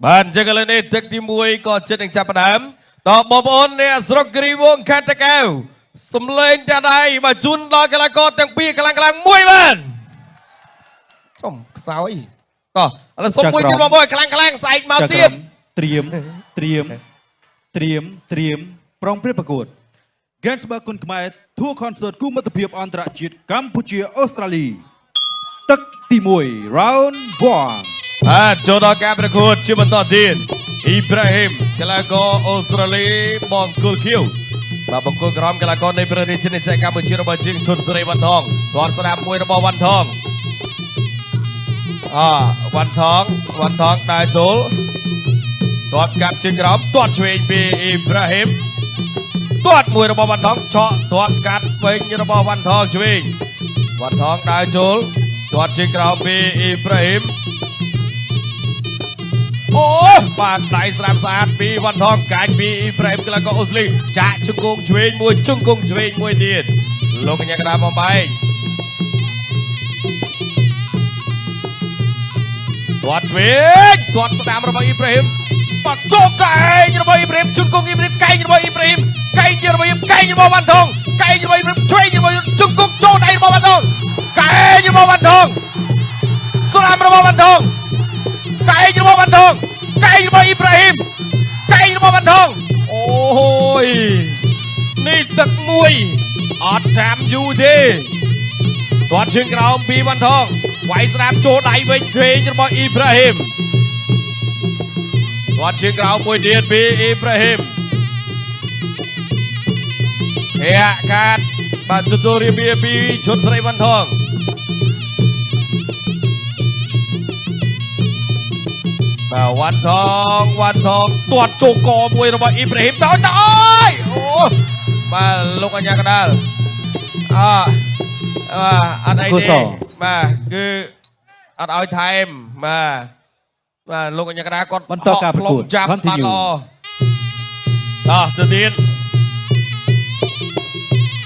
បាទអញ្ចឹងឥឡូវនេះទឹកទី1ក៏ចិត្តនឹងចាប់ផ្ដើមដល់បងប្អូនអ្នកស្រុកគិរីវងខេត្តតាកែវសំលេងចាដៃបាទជូនដល់កីឡាករទាំងពីរកម្លាំងកម្លាំងមួយបាទចំខ្សោយតោះឥឡូវសុំមួយទៀតបងប្អូនខ្លាំងខ្លាំងស្អែកមកទៀត ត្រៀមត្រៀមត្រៀមត្រៀមប្រុងព្រៀបប្រកួត Ganzberg គុនខ្មែរ Tour Concert គូមិត្តភាពអន្តរជាតិកម្ពុជាអូស្ត្រាលីទឹកទី1 Round 1 បាទចូលដល់ការប្រកួតជាបន្តទៀតអ៊ីប្រាហ៊ីមកីឡាករអូស្ត្រាលីបង្គោលខៀវបាទបង្គោលក្រោមកីឡាករនៃប្រទេសជាតិចកម្ពុជារបស់ជាងឈុនសេរីវ៉ាន់ថងទាត់ស្ដាំមួយរបស់វ៉ាន់ថងអវ៉ាន់ថងវ៉ាន់ថងដើរចូលទាត់កាប់ជើងក្រោមទាត់ឆ្វេងពីអ៊ីប្រាហ៊ីមទាត់មួយរបស់វ៉ាន់ថងឆក់ទាត់ស្កាត់វិញរបស់វ៉ាន់ថងឆ្វេងវ៉ាន់ថងដើរចូលទាត់ជើងក្រោមពីអ៊ីប្រាហ៊ីម អូបាទដៃស្រាមស្អាតពីវ៉ាន់ថងកាញ់ពីអ៊ីប្រេមកីឡាករអូស្លីចាក់ជង្គង់ឆ្វេងមួយជង្គង់ឆ្វេងមួយទៀតលោកកញ្ញាកដាបំបែកទាត់ឆ្វេងទាត់ស្ដាំរបស់អ៊ីប្រេមបាក់ចូលកែងរបស់អ៊ីប្រេមជង្គង់អ៊ីប្រេមកែងរបស់អ៊ីប្រេមកែងទៀតរបស់អ៊ីកែងរបស់វ៉ាន់ថងកែងរបស់អ៊ីប្រេមឆ្វេងរបស់ជង្គង់ចូលដៃរបស់វ៉ាន់ថងកែងរបស់វ៉ាន់ថងស្ដាំរបស់វ៉ាន់ថង កែងរបស់វ៉ាន់ថងកែងរបស់អ៊ីប្រាហ៊ីមកែងរបស់វ៉ាន់ថងអូយនេះទឹកមួយអត់ចាំយូរទេទាត់ជើងក្រោមពីវ៉ាន់ថងវាយស្ដាំចូលដៃវិញទ្វេងរបស់អ៊ីប្រាហ៊ីមទាត់ជើងក្រោមមួយទៀតពីអ៊ីប្រាហ៊ីមហេកាតបាទជទូរៀបពីឈុតស្រីវ៉ាន់ថង បាទវ៉ាន់ថងវ៉ាន់ថងទាត់ជោកមួយរបស់អ៊ីប្រាហ៊ីមតើតើអើយអូបាទលោកអញ្ញាកដាលអអត់អីទេបាទគឺអត់ឲ្យថែមបាទបាទលោកអញ្ញាកដាលគាត់ បន្តការប្រកួត ចាប់បាន Continue ល្អតោះទៅទៀត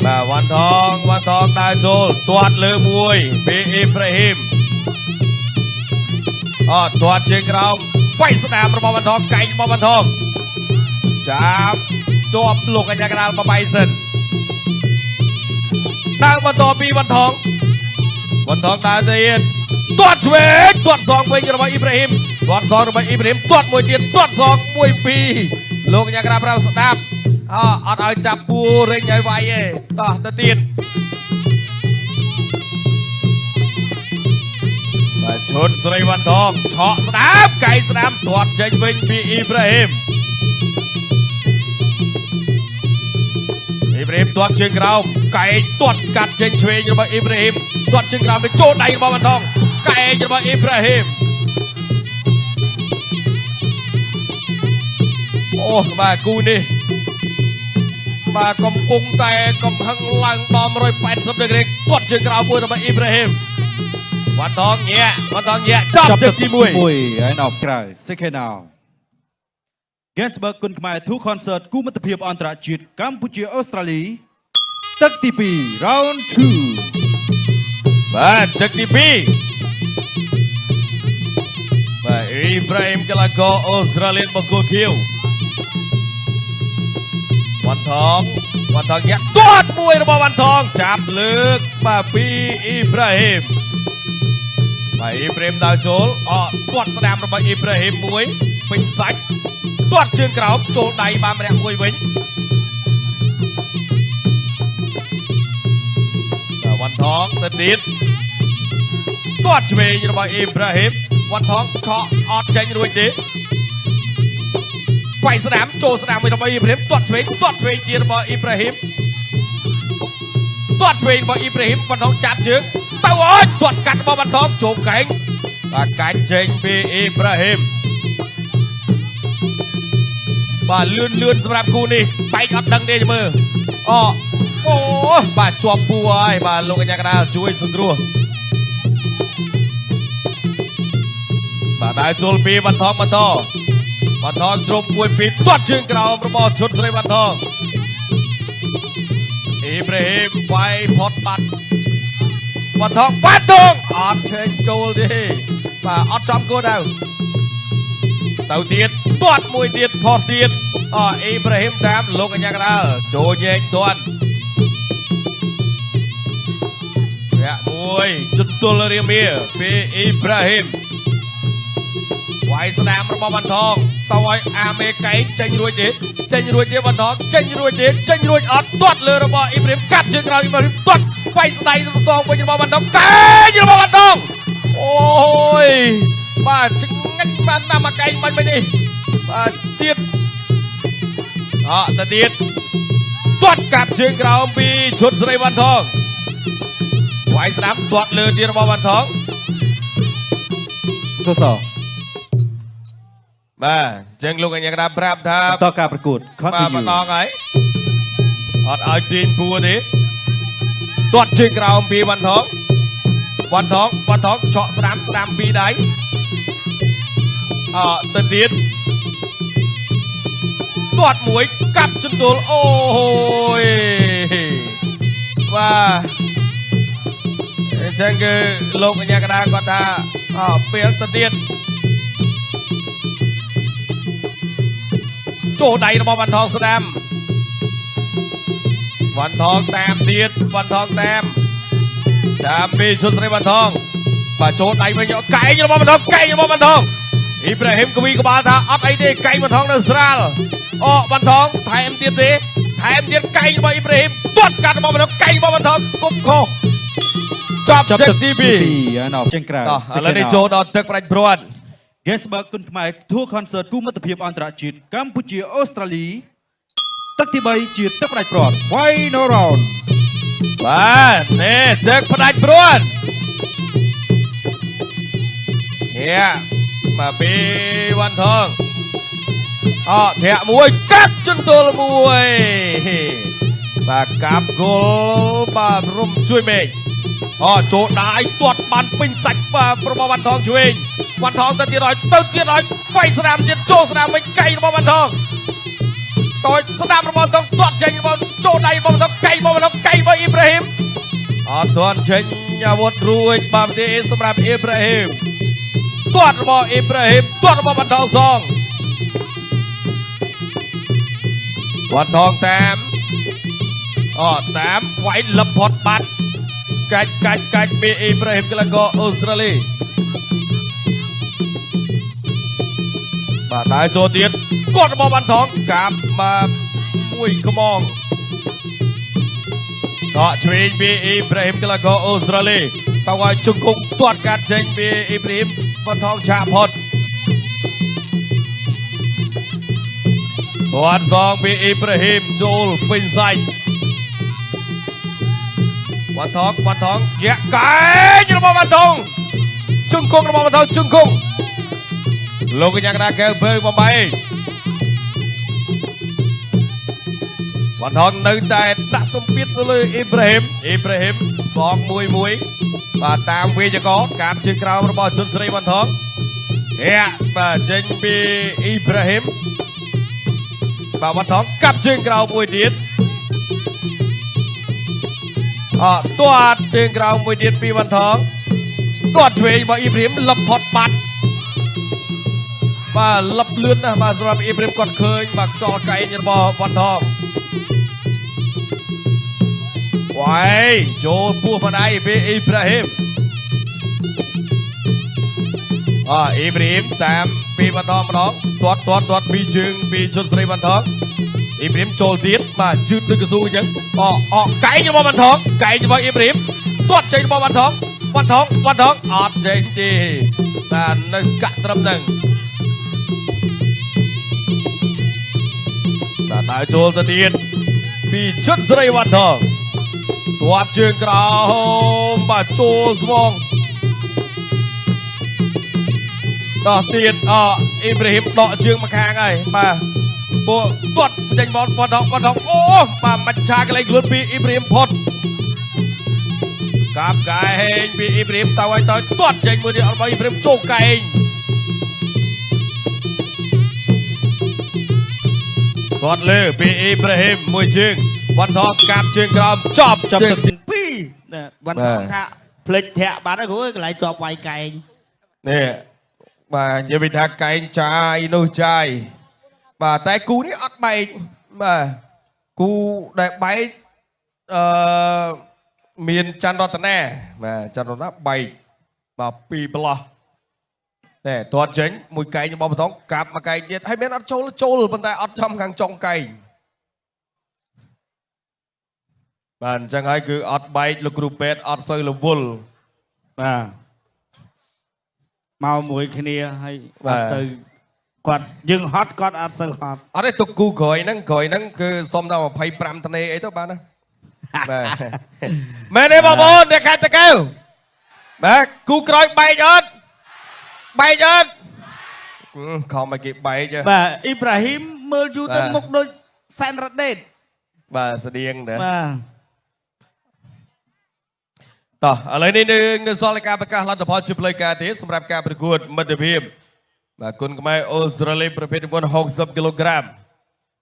បាទវ៉ាន់ថងវ៉ាន់ថងដើរចូលទាត់លើមួយពីអ៊ីប្រាហ៊ីម អត់ទាត់ជើងក្រោមវាយស្ដាមរបស់វ៉ាន់ថងកែងរបស់វ៉ាន់ថងចាប់ជាប់លោកអញ្ញាកដាលបបៃសិនដើរបន្តពីវ៉ាន់ថងវ៉ាន់ថងដើរទៀតទាត់ឆ្វេងទាត់សងវិញរបស់អ៊ីប្រាហ៊ីមទាត់សងរបស់អ៊ីប្រាហ៊ីមទាត់មួយទៀតទាត់សងមួយពីរលោកអញ្ញាកដាលប្រាស្ដាប់អអត់ឲ្យចាប់ពូរិញឲ្យវាយទេតោះទៅទៀតបាទឈុនស្រីវ៉ាន់ថងឆក់ស្ដាំកៃស្ដាំទាត់ចេញវិញពីអ៊ីប្រាហ៊ីមអ៊ីប្រាហ៊ីមទាត់ជើងក្រោមកែងទាត់កាត់ចេញឆ្វេងរបស់អ៊ីប្រាហ៊ីមទាត់ជើងក្រោមទៅចូលដៃរបស់វ៉ាន់ថងកែងរបស់អ៊ីប្រាហ៊ីមអូបាទគូនេះបាទកំពុងតែកំហឹងឡើងដល់180ដឺក្រេទាត់ជើងក្រោមមួយរបស់អ៊ីប្រាហ៊ីមវ៉ាន់ថងញាក់វ៉ាន់ថងញាក់ចប់ទឹកទី1 1 and off ក្រៅ Second now Ganzberg គុនខ្មែរ Tour Concert គូមិត្តភាពអន្តរជាតិកម្ពុជាអូស្ត្រាលីទឹកទី2 Round 2 បាទទឹកទី2បាទអ៊ីប្រាហ៊ីមកីឡាករអូស្ត្រាលីបង្គោលខៀវវ៉ាន់ថងវ៉ាន់ថងញាក់ទាត់មួយរបស់វ៉ាន់ថងចាប់លើកបាទពីអ៊ីប្រាហ៊ីមបាទអ៊ីប្រាហ៊ីមដើរចូលអទាត់ស្ដាំរបស់អ៊ីប្រាហ៊ីមមួយពេញសាច់ទាត់ជើងក្រោមចូលដៃបានម្នាក់មួយវិញបាទវ៉ាន់ថងទៅទៀត ទាត់ឆ្វេងរបស់អ៊ីប្រាហ៊ីមវ៉ាន់ថងឆក់អត់ចេញរួចទេវាយស្ដាំចូលស្ដាំមួយរបស់អ៊ីប្រាហ៊ីមទាត់ឆ្វេងទាត់ឆ្វេងទៀតរបស់អ៊ីប្រាហ៊ីមទាត់ឆ្វេងរបស់អ៊ីប្រាហ៊ីមវ៉ាន់ថងចាប់ជើងទៅអើយទាត់កាត់របស់វ៉ាន់ថងចូលកែងបាទកាច់ចេញពីអ៊ីប្រាហ៊ីមបាទលឿនលឿនសម្រាប់គូនេះបែកអត់ដឹងទេមើលអូអូបាទជាប់ពួរហើយបាទលោកកញ្ញាកដាលជួយសង្គ្រោះ បាទដើរចូលពីវ៉ាន់ថងបន្តវ៉ាន់ថងជ្រុំមួយពីរទាត់ជើងក្រោមរបស់ឈុតស្រីវ៉ាន់ថងអ៊ីប្រាហ៊ីមវាយផុតបាត់វ៉ាន់ថងវ៉ាន់ថងអត់ឆេងចូលទេបាទអត់ចំគោលដៅ ទៅទៀតទាត់មួយទៀតផុសទៀតអអ៊ីប្រាហ៊ីមតាមលោកអញ្ញាកដាលចូលញែកទាន់វគ្គមួយជន្ទល់រាមាពីអ៊ីប្រាហ៊ីមវាយស្ដាមរបស់វ៉ាន់ថងតឲ្យអាមេកែងចេញរួចទេចេញរួចទេវ៉ាន់ថងចេញរួចទេចេញរួចអត់ទាត់លើរបស់អ៊ីប្រាហ៊ីមកាត់ជើងក្រោយអ៊ីប្រាហ៊ីមទាត់វាយស្ដៃសងវិញរបស់វ៉ាន់ថងកែងរបស់វ៉ាន់ថងអូយបាទឆ្ងាញ់បានតាមមកកែងបាញ់មិញនេះបាទជាតិអទៅទៀតទាត់កាត់ជើងក្រោមពីឈុតស្រីវ៉ាន់ថងវាយស្ដាំទាត់លើទៀតរបស់វ៉ាន់ថង កុសល បាទអញ្ចឹងលោកអញ្ញាកដាប្រាប់ថា បន្តការប្រកួត បាទ continue បន្តហើយអត់ឲ្យទាញពួរទេទាត់ជើងក្រោមពីវ៉ាន់ថងវ៉ាន់ថងវ៉ាន់ថងឆក់ស្ដាំស្ដាំពីរដៃអទៅទៀតទាត់មួយកាប់ចន្ទល់អូយបាទអញ្ចឹងគឺលោកអញ្ញាកដាគាត់ថាអពេលទៅទៀតចូលដៃរបស់វ៉ាន់ថងស្ដាំវ៉ាន់ថងតាមទៀតវ៉ាន់ថងតាមតាមពីឈុតស្រីវ៉ាន់ថងបាទចូលដៃវិញកែងរបស់វ៉ាន់ថងកែងរបស់វ៉ាន់ថងអ៊ីប្រាហ៊ីមកវីក្បាលថាអត់អីទេកែងវ៉ាន់ថងនៅស្រាលអវ៉ាន់ថងថែមទៀតទេថែមទៀតកែងរបស់អ៊ីប្រាហ៊ីមទាត់កាត់របស់វ៉ាន់ថងកែងរបស់វ៉ាន់ថងគុំខុសចប់ ចាប់ ទឹកទី2 2ហើយចេញក្រៅ តោះឥឡូវនេះចូលដល់ទឹកផ្ដាច់ព្រាត់ Ganzberg គុនខ្មែរ Tour Concert គូមិត្តភាពអន្តរជាតិកម្ពុជាអូស្ត្រាលីទឹកទី3ជាទឹកផ្ដាច់ព្រាត់ Final round បាទនេះទឹកផ្ដាច់ព្រាត់នេះមកពីវ៉ាន់ថងអធាក់មួយកាប់ជន្ទល់មួយបាទកាប់គល់បាទរុំជួយមេឃអចូលដៃទាត់បានពេញសាច់បាទរបស់វ៉ាន់ថងជួយវ៉ាន់ថងទៅទៀតឲ្យទៅទៀតឲ្យវាយស្ដាមទៀតចូលស្ដាមវិញកៃរបស់វ៉ាន់ថង តយស្ដាំរបស់តងទាត់ចេញរបស់ចូលដៃរបស់តងកៃរបស់តងកៃរបស់អ៊ីប្រាហ៊ីមអត់ទាន់ចេញអាវុធរួចបាទទេសម្រាប់អ៊ីប្រាហ៊ីមទាត់របស់អ៊ីប្រាហ៊ីមទាត់របស់វ៉ាន់ថងសងវ៉ាន់ថងតាមអតាមវាយលឹបផុតបាត់កាច់កាច់កាច់ពីអ៊ីប្រាហ៊ីមកីឡាករអូស្ត្រាលីបាទតែចូលទៀតទាត់របស់វ៉ាន់ថងកាប់មកមួយក្មងដកឆ្វេងពីអ៊ីប្រាហ៊ីមកីឡាករអូស្ត្រាលីតើឲ្យជង្គង់ទាត់កាត់ចេញពីអ៊ីប្រាហ៊ីមវ៉ាន់ថងឆាកផុតទាត់សងពីអ៊ីប្រាហ៊ីមចូលពេញសាច់វ៉ាន់ថងវ៉ាន់ថងយ៉ាក់កែងរបស់វ៉ាន់ថងជង្គង់របស់វ៉ាន់ថងជង្គង់លោកកញ្ញាកដាកែវបើបំបីវ៉ាន់ថងនៅតែដាក់សម្ពាធទៅលើអ៊ីប្រាហ៊ីមអ៊ីប្រាហ៊ីមសងមួយមួយបាទតាមវេយ្យាករណ៍ការជើងក្រោមរបស់ជុនស្រីវ៉ាន់ថងធាក់បាទចេញពីអ៊ីប្រាហ៊ីមបាទវ៉ាន់ថងកាប់ជើងក្រោមមួយទៀតអទាត់ជើងក្រោមមួយទៀតពីវ៉ាន់ថងទាត់ឆ្វេងរបស់អ៊ីប្រាហ៊ីមលឹបផុតបាត់បាទលឹបលឿនណាស់បាទសម្រាប់អ៊ីប្រាហ៊ីមគាត់ឃើញបាទខ្យល់កែងរបស់វ៉ាន់ថងវ៉ៃចូលពោះម្ដាយពីអ៊ីប្រាហ៊ីមអអ៊ីប្រាហ៊ីមតាមពីវ៉ាន់ថងម្ដងទាត់ទាត់ទាត់ពីជើងពីជុនស្រីវ៉ាន់ថងអ៊ីប្រាហ៊ីមចូលទៀតបាទជឿនដូចកស៊ូអញ្ចឹងអអកែងរបស់វ៉ាន់ថងកែងរបស់អ៊ីប្រាហ៊ីមទាត់ចេញរបស់វ៉ាន់ថងវ៉ាន់ថងវ៉ាន់ថងអត់ចេញទេបាទនៅកាក់ត្រឹមហ្នឹងបាទដើរចូលទៅទៀតពីជុនស្រីវ៉ាន់ថងទាត់ជើងក្រោមបាទចូលស្វងដោះទៀតអអ៊ីប្រាហ៊ីមដកជើងមកខាងហើយបាទពួកទាត់ចេញបលវ៉ាន់ថងវ៉ាន់ថងអូបាទមច្ឆាកលែងខ្លួនពីអ៊ីប្រាហ៊ីមផុតកាប់កែងពីអ៊ីប្រាហ៊ីមទៅឲ្យទៅទាត់ចេញមួយទៀតអត់បើអ៊ីប្រាហ៊ីមចូលកែងទាត់លើពីអ៊ីប្រាហ៊ីមមួយជើងវ៉ាន់ថងកាប់ជើងក្រោមចប់ ចាប់ទឹក ជើង ពីរណាវ៉ាន់ថងថាភ្លេចធាក់បាត់ហើយគ្រូអើយកន្លែងជាប់វាយកែង នេះ បាទនិយាយពីថាកែងចាយនោះចាយបាទតែគូនេះអត់បែកបាទគូដែលបែកអឺមានច័ន្ទរតនាបាទច័ន្ទរតនាបែកបាទពីរប្លោះតែទាត់ចេញមួយកែងរបស់បតងកាប់មួយកែងទៀតហើយមានអត់ចូលចូលប៉ុន្តែអត់ចំខាងចុងកែងបាទអញ្ចឹងហើយគឺអត់បែកលោកគ្រូពេទ្យអត់សូវរវល់ បាទមកមួយគ្នាហើយ បាទ អត់សូវគាត់យើងហត់គាត់អត់សូវហត់ អត់ទេទុកគូក្រោយហ្នឹងក្រោយហ្នឹងគឺសុំដល់25ធ្នេអីទៅបានណា បាទមែនទេបងប្អូនអ្នកខេត្តតាកែវបាទគូក្រោយបែកអត់បែកអត់ហឹមខំឲ្យគេបែកហ៎ បាទអ៊ីប្រាហ៊ីមមើលយូរទៅ បាទ មុខដូចសែនរ៉ាដេត បាទស្តៀងដែរ បាទ តោះឥឡូវនេះនឹងនៅសល់តែការប្រកាសលទ្ធផលជាផ្លូវការទេសម្រាប់ការប្រកួតមិត្តភាពបាទគុណខ្មែរអូស្ត្រាលីប្រភេទទម្ងន់60គីឡូក្រាម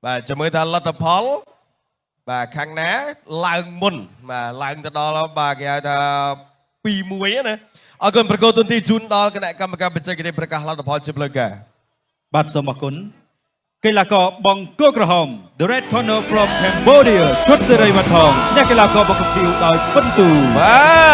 បាទចាំមើលថាលទ្ធផល បាទខាងណាឡើងមុនបាទឡើងទៅដល់បាទគេហៅថា2-1ណាអរគុណប្រកួតទុនទីជូនដល់គណៈកម្មការបច្ចេកទេសប្រកាសលទ្ធផលជាផ្លូវការ បាទសូមអរគុណកីឡាករបង្គោលក្រហម The Red Corner from Cambodia គុតសេរីវ៉ាន់ថងឈ្នះកីឡាករបង្គោលខៀវដោយពិន្ទុ បាទ។